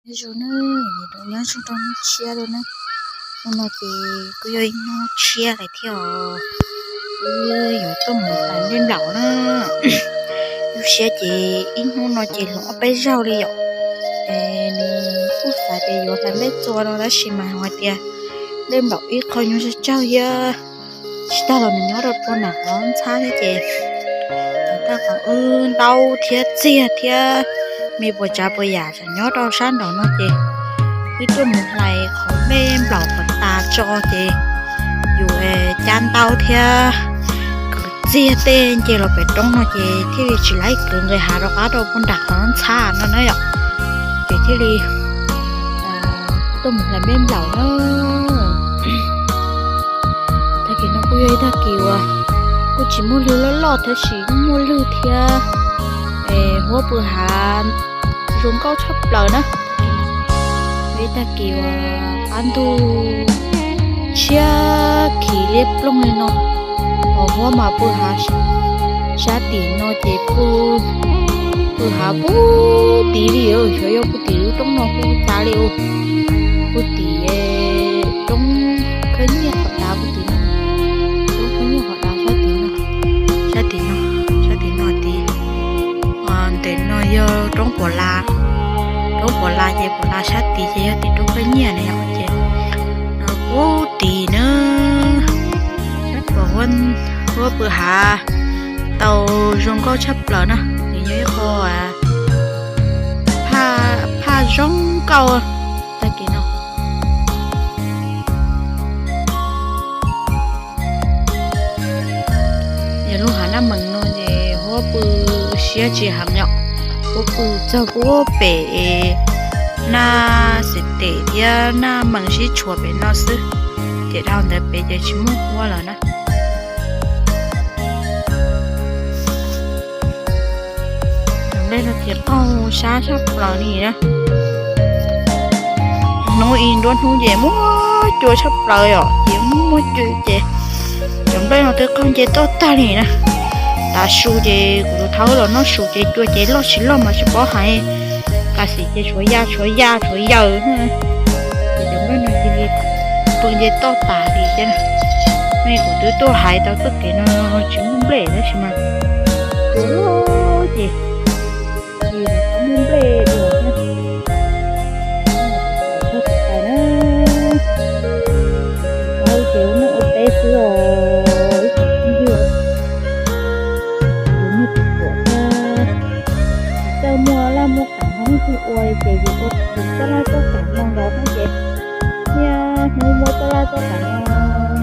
Nyob zoo na, nyob zoo rau hnub tshiab lawm na. Hnub no ces kuj yog ib hnub tshiab lawm thiab os. Wb yuav tuaj mus hlais nplej nplaum na. Lub siab ces ib hnub no ces hloov ob peb zaug li yom. Es nws kuj xav tias yuav hlais nplej txua no tab sis mas hais tias nplej nplaum ib qho nyuaj tsaug tsaug thiab, tsis tag los nws nyob rau puag nram qhov ntxhab thiab ces tag qhov wb ntaub thiab txiag thiab me puas tsav puas yam tseem nyob rau sab nraum no ces wb tuaj mus hlais qhov nplej nplaum qhov tas tso ces yus cab ntaub thiab kwv txiag tej nce los pem roob no ces thiaj li tsis laib kwv nqis hav rov qab rau puag nram qhov ntxhab no na yom. Ces thiaj li tuaj mus hlais nplej nplaum na. Tag kis no kuj yog ib tag kis uas kuj tsis muaj lwg loj loj tab sis kuj muaj lwg thiab. Es huab pw hav zoo nkauj tshaj plaws na. Ib tag kis uas qab ntug tshiab khiv liab ploog li no, hos huab mas pw hav sab tim no ces pw, pw hav pug tid li, xyov yog pw tim lub roob no pw tas li, pw tim roob khawb nyiaj qhov dav pw tim no, roob khawb nyiaj qhov dav sab tim no, sab tim no, sab tim no tid. Ntawm no yog roob Puav Las, roob Puav Las ces Puav Las sab tid ces yog tim roob khawb nyiaj na yom. Ces no pug tid na, huab pw hav tau zoo nkauj tshaj plaws na. Nws yog ib qho phaj zoo nkauj tag kis no. Yog lub hav Naj Mees no ces huab pw siab tsis heev yom. Huab pw txog puag pem Naj Xeem Tem thiab Naj Mees sib tshuam pem no xwb, ces dhau ntawd pem ces tsis muaj huab lawm na. Cov nplej no ces qaug sab tshaj plaws li na. Hnub ib nruab hnub ces muaj cua tshaj plaws yom, ces muaj cua ces cov nplej no twb qaug nce toj tag li na. Tav su ces kuv tus thawj los noj su ces cua ces loj tsis loj mas tsis paub hais, kas xim ces tshuav ya tshuav ya tshuav yaws. Ces cov nplej no cia li pw nce toj tas li thiab. Nej kuv twb tuaj hais tau txoj kev no tsis muaj nplej tab sis mas cua loj ces muaj nplej dua thiab. Tais na, ua ces ua neej ua teb xwb os ib tsoom phooj ywg. Yus niag tus ruam thiab, tsis txawj muaj laj muaj kam hoob twg ua li ces yus ua yus txoj laj txoj kam no nkaus no ces niaj hnub muab txoj laj txoj kam no,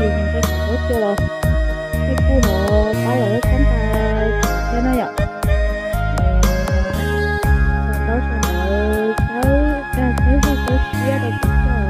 yus nqi kam huab cua los nej kuj ho pab los lub xab ntais thiab na yom. Sau ntaub sau ntawv txhawb zog txhawb siab rau kuv txog,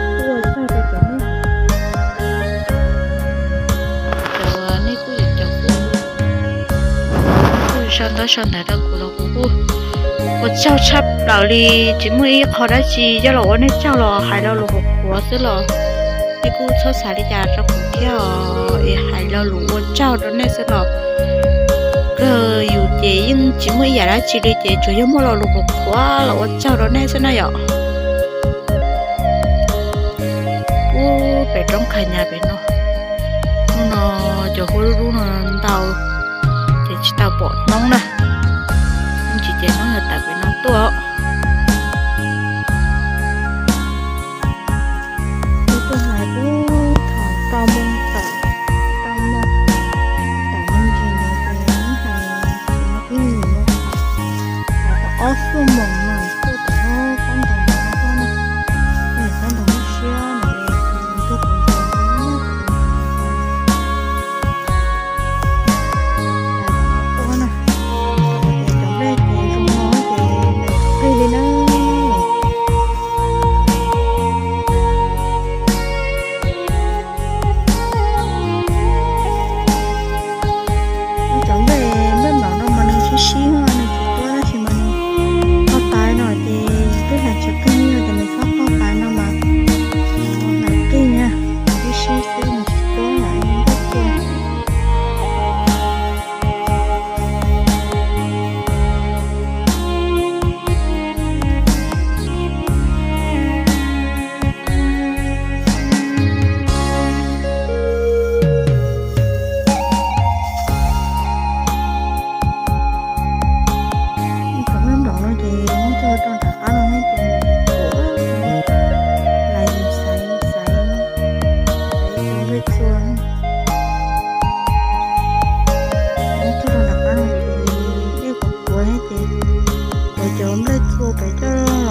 kuj ua tsaug rau cov nej, cov nej kuj yuav cov kuj sau ntaub sau ntawv rau kuv los kuv kuj ua tsaug tshaj plaws li. Tsis muaj ib qho dab tsi coj los ua nej tsaug los hais lo lus qhuav qhuav xwb los nej kuj txhob xav li cas rau kuv thiab os, es hais lo lus ua tsaug rau nej xwb los kawg yus ces yeej tsis muaj ib yam dab tsi li ces tsuas yog muaj lo lus qhuav qhuav los ua tsaug rau nej xwb na yom. Ub, pem roob Khas Nyas pem no, hnub no cov huab dub dub no ntau ces tsis tau pom hnoob na. Hnub tsis ces hnoob yog tawm pem no tuaj. Kuv tuaj hais ub thaum rau moo tawm, rau moo tawm me ntsis ntawd ces hnub hais ib nyuag no, hais tau ob xuaj moos no tuaj tau pab ntau ntau no, pab ntau ntau siab no, kuv tuaj kuv ntau ntau no, hais tau tuaj na. Cov nplej ces zoo no ces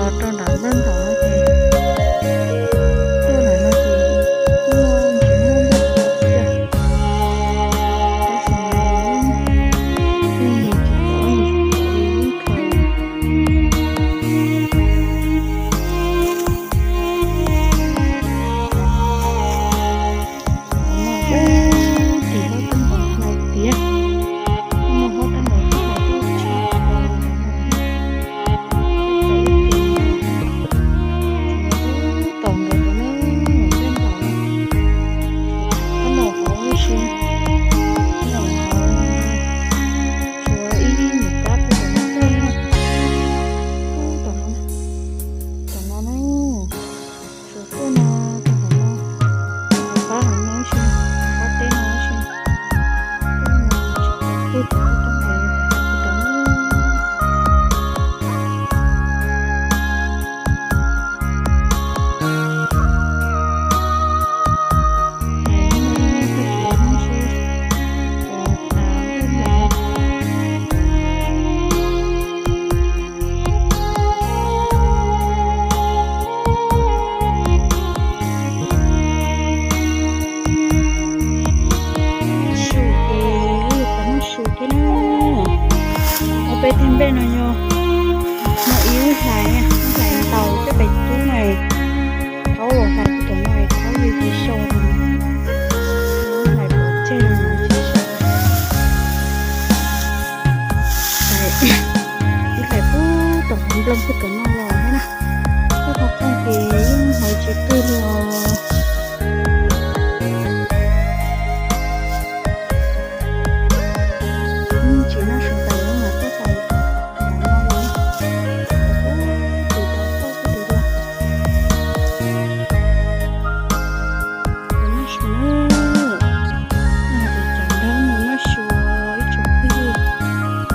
Los rau nram npawb ntaus no ces tuaj nram no ces kuj tsis muaj npawb ntaus thiab. Tab sis mas yeej mus tsis tau, mus tsis tau li lub khaws. Tim hauv tab npaum hlais tiav, tab npaum hlais tiav tshaj plaws. Tom nkawd tom no, tej npaum, tab npaum hauv si, tab npaum hauv, tshuav ib nyuag kab puag tom no xwb na. Tom no, tom no na, tshuav tuaj no, tom no, qab hauv no si, qab teb no si. Su ces lub qhov muaj su thiab na. Ob peb teg nplej no yog muaj ib lub hlais, lub hlais ntaus coj pem cub na. Thaub los hlais puag tom no, thaub li tsis sau no, hlais pov tseg no tsis sau. Ib hlais puag tom qhov nplooj puag tom no los thiab na. Tej qhov rooj ces yeej hauv tsis pwg li os. Tsis noj su tas los mas tuaj tais nram no los, tus tau toj tus dua. Noj su na, noj hais tias cov nrog mus noj su ib tsoom phooj ywg.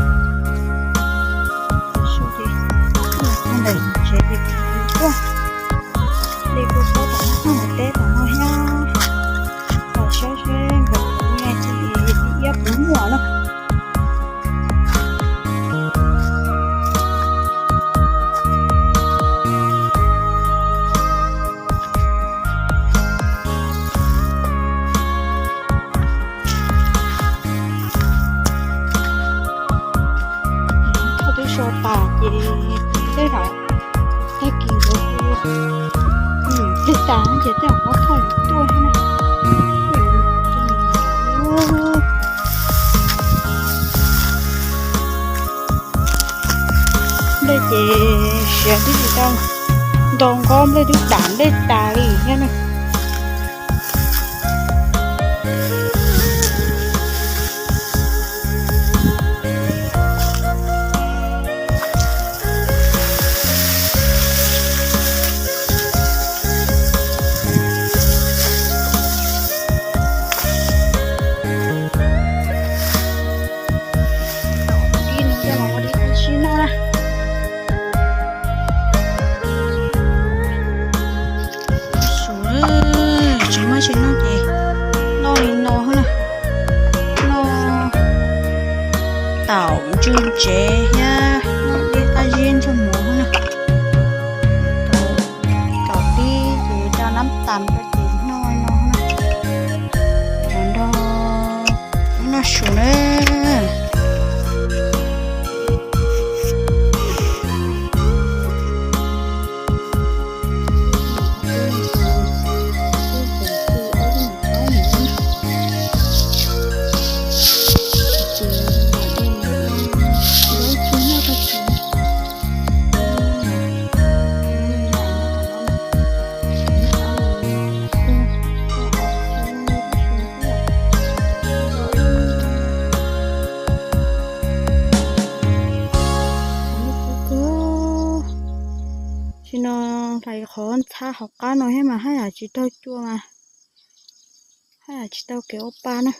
Su ces nyob ntawm tsev ces kuj dej kuj poob tom no, teb tom no thiab. Los saib seb nkawd puas nyiaj, ces iab puas muaj na. Thauj twb so tas ces tej zaum tag kis nkawd kuj plig tas ces tej zaum muab thauj tuaj thiab na. Nplej ces siav twb tsis tau nto nqob, nplej twb dam nplej tas li thiab na. Dib no coj los ua dib qab zib noj na. Su, tsis muaj tsis noj ces noj li no na. Noj taum ntswg ntsev thiab noj dib qab zib ntsej muag na. Taum dib ces rau nab tas rau ces noj li no na. Los nrog noj su na. Tsis no hlais qhov ntxhab hauv qab no thiab mas haj yam tsis tau cua mas haj yam tsis tau kev ua pa na.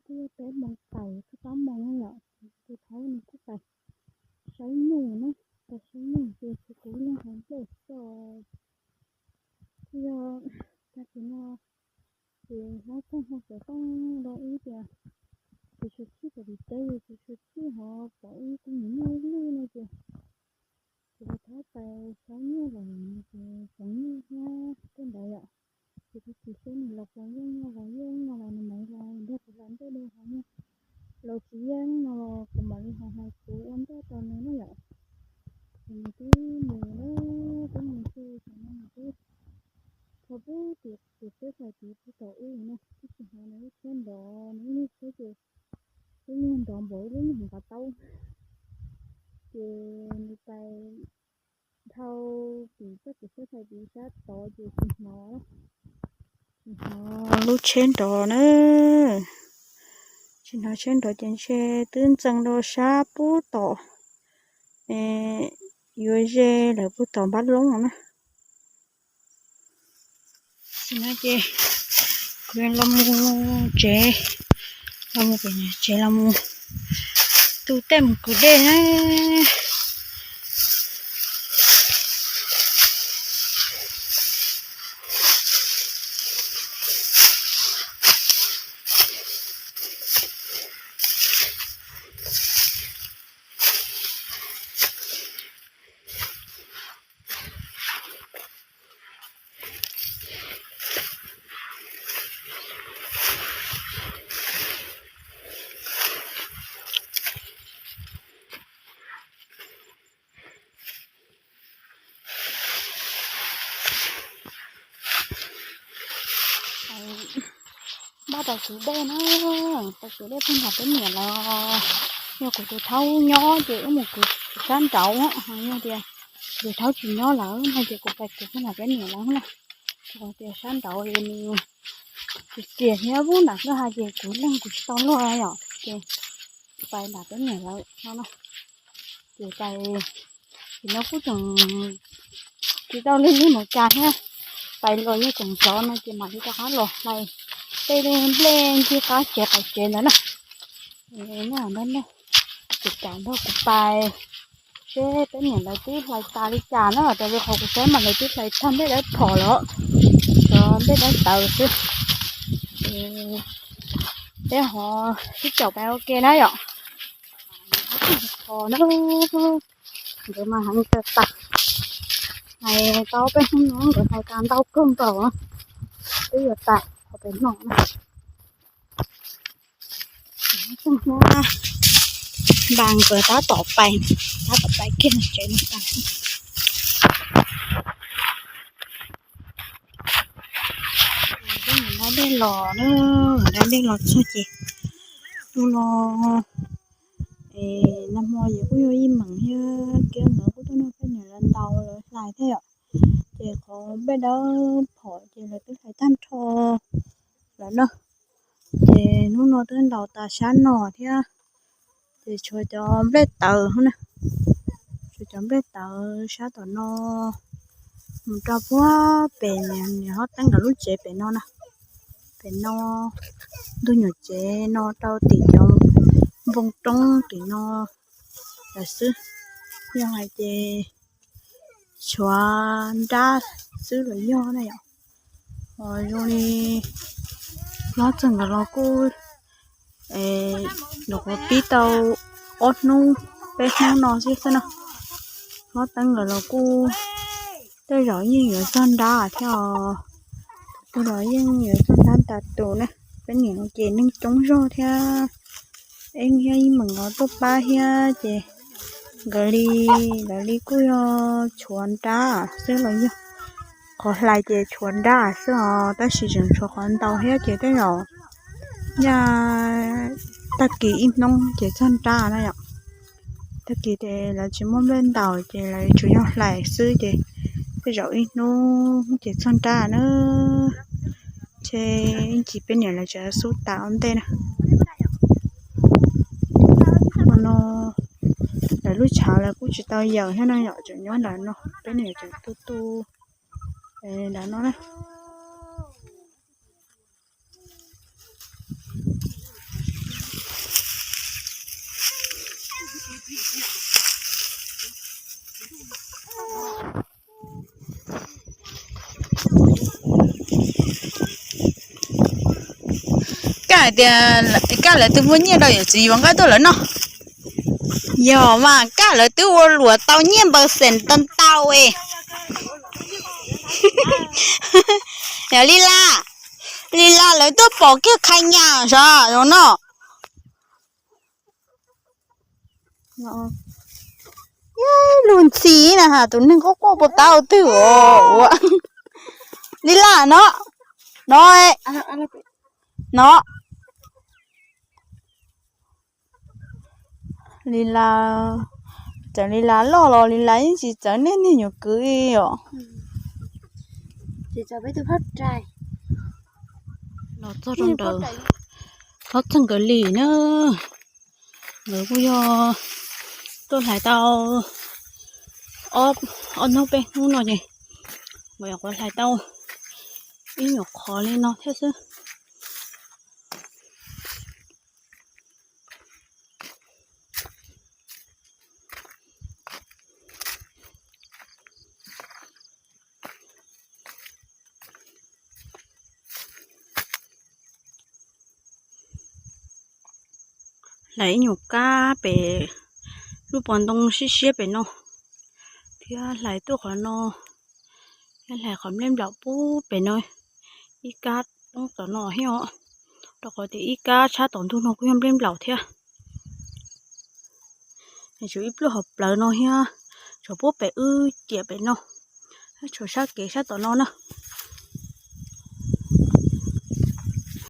Kuj yog peb moos tawm txog plaub moos yom, tus thaub nws kuj pais saib nyuj na, pais saib nyuj ces tsis kuv leej hauv nplej xwb. Kuj yog tag kis no ces hlob Tooj ho xav tooj rau wb tias tsis tshua txhij tom tim teb, tsis tshua txhij hauv Pub tom ub na, twb tsis hnov nws lub tsheb nrov, nws lub niag tsheb ces lub niag nrov npaum ib lub niag nqav taub. Ces nws pais dhau tim txoj kev tsheb thaij tim sab tod ces tsis hnov, tsis hnov lub tsheb nrov na. Tsis hnov tsheb nrov ces ntshe twb ntxeev rau sab pub tom, yuav ze lawm pub tom npab loob no na. Tam sim no ces kuv los mus tsev, los mus pem tsev los mus tu tej mus kwv dej na. Npaj tau kwv dej na, tau kwv dej pheej nram peb niam lawv. Yog kuv tus thaub nyob ces wb mus kwv sab nraud, yog tias tus thaub tsis nyob lawm no ces kuv pais kwv pheej nram peb niam lawv na. Tias sab nraud nws tias thiab pub nram kwj ha ces kuv leej kuv tsis tau luaj yom, ces pais nram peb niam lawv no na. Ces pais, ces no kuj tseem tsis tau li ib mus cas thiab, pais los yog tseem zov no ces mam li rov qab los hlais tej nplej ncig qab tsev qaum tsev ntawd na. Nyob nram no ces kam nrog kuv pais seb peb niam lawv twb hlais tas li cas na, raws li qhov kuv saib mas lawv twb hlais tag nplej dawb phom lawm, tshuav nplej dawb tawv xwb. Peb ho sib caum pais ua ke na yom. Ho na, nkawd mas heev kawg tas, hais tau peb hnub no nkawd hais tas ntau kawg nkaus, twb yuav tas qhov pem no na. Npaj nkawd tab tom pais, tab tom pais kiag tsev no tas. Peb mus da dej los na, da dej los txog ces hnub no, nag hmo ces kuj yog ib meem thiab, kiab nkawd kuj tuaj nrog peb niam lawv ntaus lawv hlais thiab yom. Ces qhov nplej dawb phom ces lawv twb hlais tag nrho lawm na. Ces hnub no twb ntaus tas sab no thiab, ces tshuav cov nplej tawv na, tshuav cov nplej tawv sab tom no mus rau puag pem niam hlob Teeb nkawd lub tsev pem no na. Pem no, ntug nyuam tsev no rau tim cov npoo roob tim no lawm xwb. Yog hais ces tshuav nrab xwb los yog na yom. Ho zoo li hlob Teeb nkawd los kuj nyuam qhuav pib tau ob hnub peb hnub no xwb xwb na. Hlob Teeb nkawd los kuj tej zaum yeej yuav txog nrab thiab os. Tej zaum yeej yuav txog nrab tas tus na. Peb niam ces neeg coob zog thiab, ib meem los tuaj pab thiab ces nkawd li, lawv li kuj yog tshuav nrab xwb los yog, qhov hlais ces tshuav nrab xwb os, tab sis tseem tshuav qhov ntaus thiab ces tej zaum yog tag kis ib hnub ces txog nrab na yom. Tag kis ces lawv tsis muaj nplej ntaus ces lawv tsuas yog hlais xwb ces tej zaum ib hnub ces txog nrab na. Ces ib ntsis peb niam lawv tseem xub tas ua ntej na. Hmo no lawv lub tshav lawv kuj tsis tau yawm thiab no yom, tseem nyob nram no, peb niam tseem tu tu nram no na. Koj hais tias koj lawv twb muaj nyiaj rau yawm txiv yuav nqaij tuaj lawv noj. Yog mas koj lawv twb ua luam tau nyiaj npaws xees tau ntau es. Yog li las, li las lawv tuaj pom kiag khai nyas sav zoo no. Lub ntxhi na has tus neeg quaj quaj puas tab ua twg os. Li las no. No, no. Li las, txawm li las loj los li las yeej tsis txawv nej niag nyuam kwv os. Los txog rau ntawm qhov txog nkawd li na, nkawd kuj yog tuaj hlais tau ob hnub peb hnub no ces nkawd nyuam qhuav hlais tau ib nyuam qhov li no thiab xwb. Hlais ib nyuag kab pem lub pov ntoo siab siab pem no, thiab hlais tuaj qhov no, thiab hlais qhov nplej nplaum pub pem no, ib kab poob tom no thiab os, rau qhov tias ib kab sab tom ntug no kuj yog nplej nplaum thiab. Tshuav ib pluaj hauv plawv no thiab, tshuav pub pem wb ciam pem no, tshuav sab kev sab tom no na.